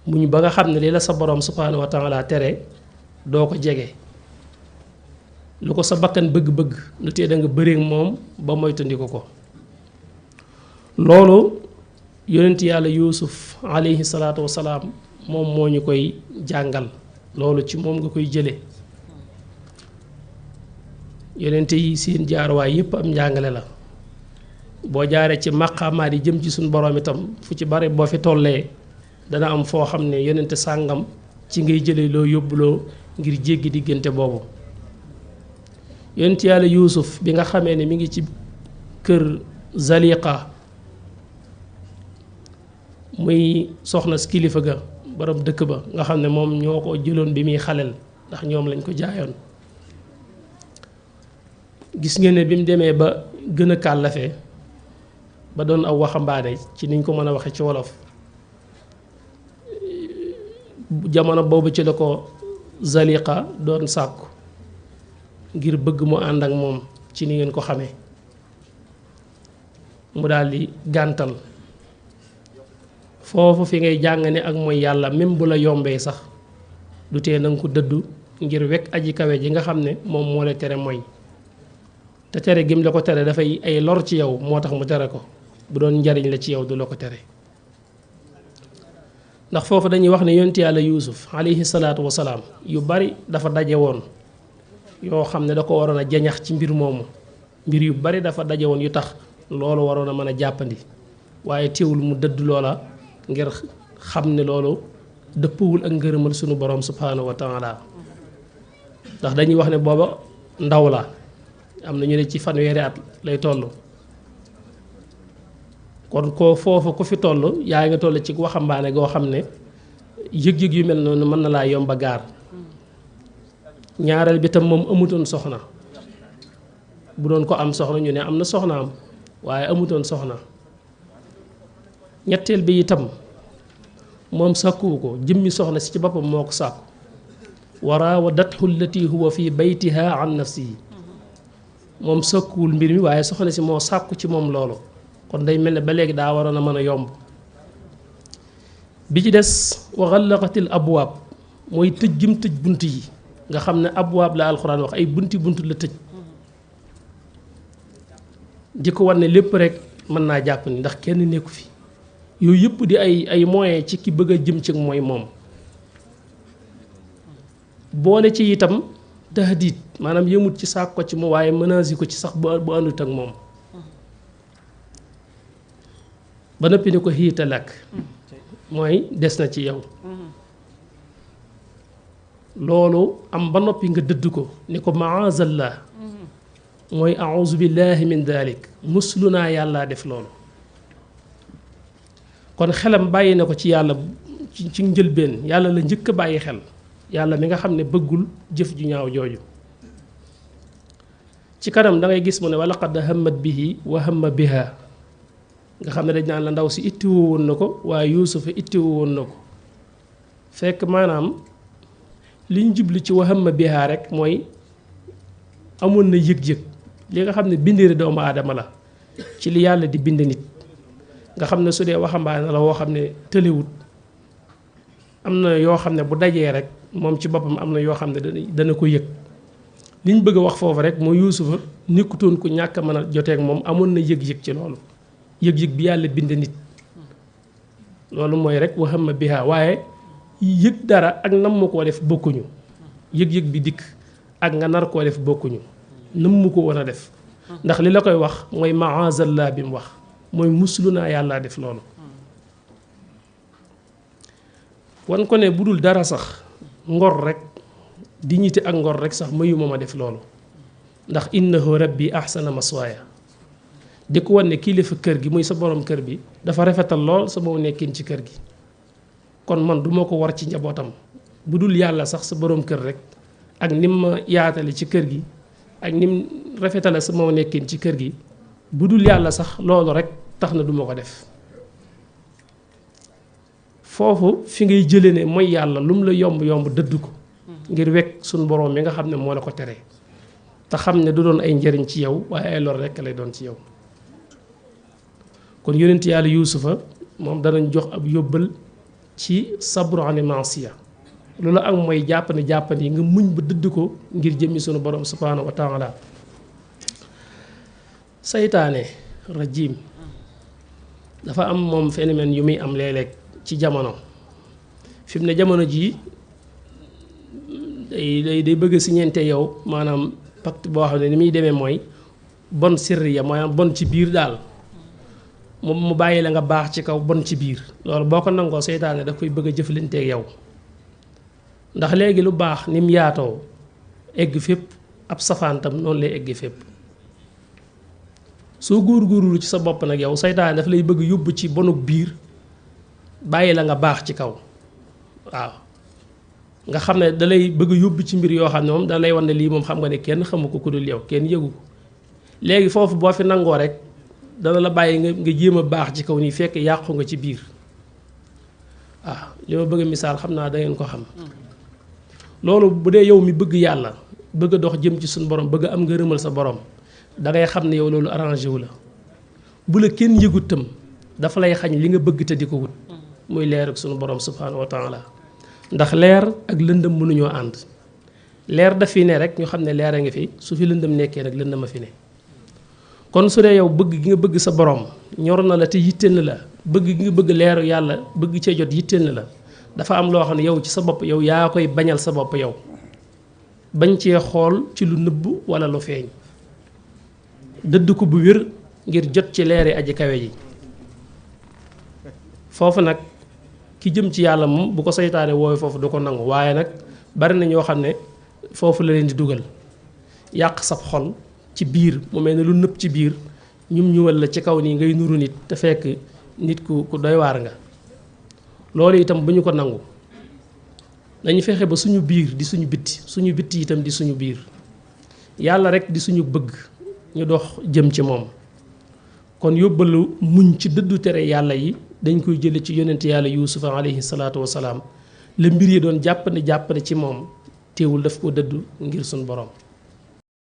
muñ ba nga xam ne li la sa borom subhanahu wa taala tere doo ko jege lu ko sa bakkan bëgg-bëgg lu tee da nga bëreek moom ba moytandiku ko loolu yonent yàlla yuusuf alayhi salaatu wasalaam moom moo ñu koy jàngal loolu ci moom nga koy jële yonent yi seen jaaruwaay yépp am njàngale la boo jaaree ci maqaamaat yi jëm ci suñu borom itam fu ci bare boo fi tollee dana am foo xam ne yonent sàngam ci ngay jële loo yóbbuloo ngir jéggi diggante boobu yonent yàlla yuusuf bi nga xamee ne mi ngi ci kër Zaliqa muy soxna si kilifa ga borom dëkk ba nga xam ne moom ñoo ko jëloon bi muy xaleel ndax ñoom lañ ko jaayoon gis ngeen ne bi mu demee ba gën a kàllafe ba doon aw waxambaane ci niñ ko mën a waxe ci wolof jamono boobu ci la ko Zaliqa doon sàkku ngir bëgg mu ànd ak moom ci ni ngeen ko xamee mu daldi gàntal foofu fi ngay jàng ne ak mooy yàlla même bu la yombee sax du tee na nga ko dëddu ngir wekk aji kawe ji nga xam ne moom moo la tere mooy te tere gim la ko tere dafay ay lor ci yow moo tax mu tere ko bu doon njariñ la ci yow du la ko tere ndax foofu dañuy wax ne yonent yàlla yuusuf alayhi salaatu wasalaam yu bari dafa daje woon yoo xam ne da ko waroon a jañax ci mbir moomu mbir yu bari dafa daje woon yu tax loolu waroon a mën a jàppandi waaye teewul mu dëdd loola ngir xam ne loolu dëppwul ak ngërëmal sunu borom subhanahu wa taala ndax dañuy wax ne booba ndaw la am na ñu ne ci fanweeri at lay toll kon ko foofu ku fi toll yaa nga toll ci waxambaane goo xam ne yëg-yëg yu mel noonu mën na laa yomba gaar ñaareel bi tam moom amutoon soxna bu doon ko am soxna ñu ne am na soxnaam waaye amutoon soxna ñetteel bi itam moom sàkkuwu ko jëmmi soxna si ci boppam moo ko sàkku wa raawadathu allati huwa fi baytiha an nafsihi moom sàkkuwul mbir mi waaye soxna si moo sàkku ci moom loolu kon day mel ne ba léegi daa waroon a mën a yomb bi ci des wa xallaqatil abwaab mooy tëj gim tëj bunt yi nga xam ne abwaab la alxuraan wax ay bunti bunt la tëj di ko wan ne lépp rek mën naa jàpp ni ndax kenn nekku fi yooyu yëpp di ay moyen ci ki bëgg a jëm ci mooy moom boole ci itam tahdiid maanaam yëmut ci sàkk ko ci moom waaye menace ko ci sax bu àndut ak moom ba noppi ni ko xiita lakk mooy des na ci yow loolu am ba noppi nga dëdd ko ni ko maazallah mooy auzu billahi min dalik muslu naa yàllaa def loolu kon xelam bàyyi na ko ci yàlla ci njëlbeen yàlla la njëkk a bàyyi xel yàlla mi nga xam ne bëggul jëf ju ñaaw jooju ci kanam da ngay gis mu ne wa laqad hammat bihi wa hamma biha nga xam ne dañ naan la ndaw si ittiwoo woon na ko waaye yuusufa ittiwoo woon na ko fekk maanaam liñ jubli ci wa hamma biha rek mooy amoon na yëg-yëg li nga xam ne bindeeri doomu aadama la ci li yàlla di bind nit nga xam ne su dee waxambaane la woo xam ne tëlewut am na yoo xam ne bu dajee rek moom ci boppam am na yoo xam ne dana ko yëg liñ bëgg a wax foofu rek mooy yuusufa nekkutoon ku ñàkk a mën a joteek moom amoon na yëg-yëg ci loolu yëg-yëg bi yàlla bind nit loolu mooy rek wa hamma biha waaye yëg dara ak nam mu koo def bokkuñu yëg-yëg bi dikk ak nga nar koo def bokkuñu nam mu ko woon a def ndax li la koy wax mooy maazallah bi mu wax mooy muslu naa yàlla def loolu wan ko ne bu dul dara sax ngor rek dignité ak ngor rek sax mayuma ma def loolu ndax innahu rabbi ahsana maswaaya di ko wan ne kilifa kër gi muy sa borom kër bi dafa rafetal lool sama nekkin ci kër gi kon man duma ko war ci njabootam bu dul yàlla sax sa borom kër rek ak nim ma yaatale ci kër gi ak nim rafetale sama nekkin ci kër gi bu dul yàlla sax loolu rek tax na duma ko def foofu fi ngay jëlee ne mooy yàlla lu mu la yomb yomb dëdd ko ngir wekk suñ borom mi nga xam ne moo la ko tere te xam ne du doon ay njëriñ ci yow waaye ay lor rek lay doon ci yow kon yonent yàlla yuusufa moom danañ jox ab yóbbal ci sabru ani maasiya lu la ak mooy jàppandi nga muñ ba dëdd ko ngir jëmmi sunu borom subhaanahu wa taala saytaane rajim dafa am moom phénomène yu muy am léeg-léeg ci jamono fi mu ne jamono jii day bëgg si ñeente yow maanaam pacte boo xam ne ni muy demee mooy bon sirriya maanaam bon ci biir daal mu bàyyi la nga baax ci kaw bon ci biir loolu boo ko nangoo seytaane daf koy bëgg a jëflanteeg yow ndax léegi lu baax ni mu yaatoo egg fépp ab safaantam noonu lay egg fépp soo góor-góorlu ci sa bopp nag yow seytaane daf lay bëgg yóbbu ci bonuk biir bàyyi la nga baax ci kaw waaw nga xam ne da lay bëgg yóbbu ci mbir yoo xam ne moom da lay wan ne lii moom xam nga ne kenn xamu ko ku dul yow kenn yëgu ko léegi foofu boo fi nangoo rek dana la bàyyi nga jéem a baax ci kaw nii fekk yàqu nga ci biir waaw li ma bëgg misaal xam naa da ngeen ko xam loolu bu dee yow mi bëgg yàlla bëgg a dox jëm ci suñu borom bëgg am nga rëmal sa borom da ngay xam ne yow loolu arrangé wu la bu la kenn yëgut tam dafa lay xañ li nga bëgg te di ko wut muy leer ak suñu borom subhaanahu wa taala ndax leer ak lëndëm mënuñoo ànd leer daf fi ne rek ñu xam ne leer a ngi fi su fi lëndëm nekkee rek lëndëm a fi ne kon su dee yow bëgg gi nga bëgg sa borom ñor na la te yitteel na la bëgg gi nga bëgg leeru yàlla bëgg cee jot yitteel na la dafa am loo xam ne yow ci sa bopp yow yaa koy bañal sa bopp yow bañ cee xool ci lu nëbb wala lu feeñ dëdd ko bu wér ngir jot ci leeri aji kawe ji foofu nag ki jëm ci yàlla moom bu ko seytaane woowe foofu du ko nangu waaye nag bari na ñoo xam ne foofu la leen di dugal yàq sab xol ci biir mu mel ne lu nëpp ci biir ñuwal la ci kaw nii ngay nuru nit te fekk nit ku doy waar nga loolu itam bu ñu ko nangu dañu fexe ba suñu biir di suñu bitti itam di suñu biir yàlla rek di suñu bëgg ñu dox jëm ci moom kon yóbbalu muñ ci dëddu tere yàlla yi dañ koy jële ci yonent yàlla yuusufa alayhi salaatu wasalaam la mbir yi doon jàppandi ci moom teewul daf ko dëddu ngir suñu borom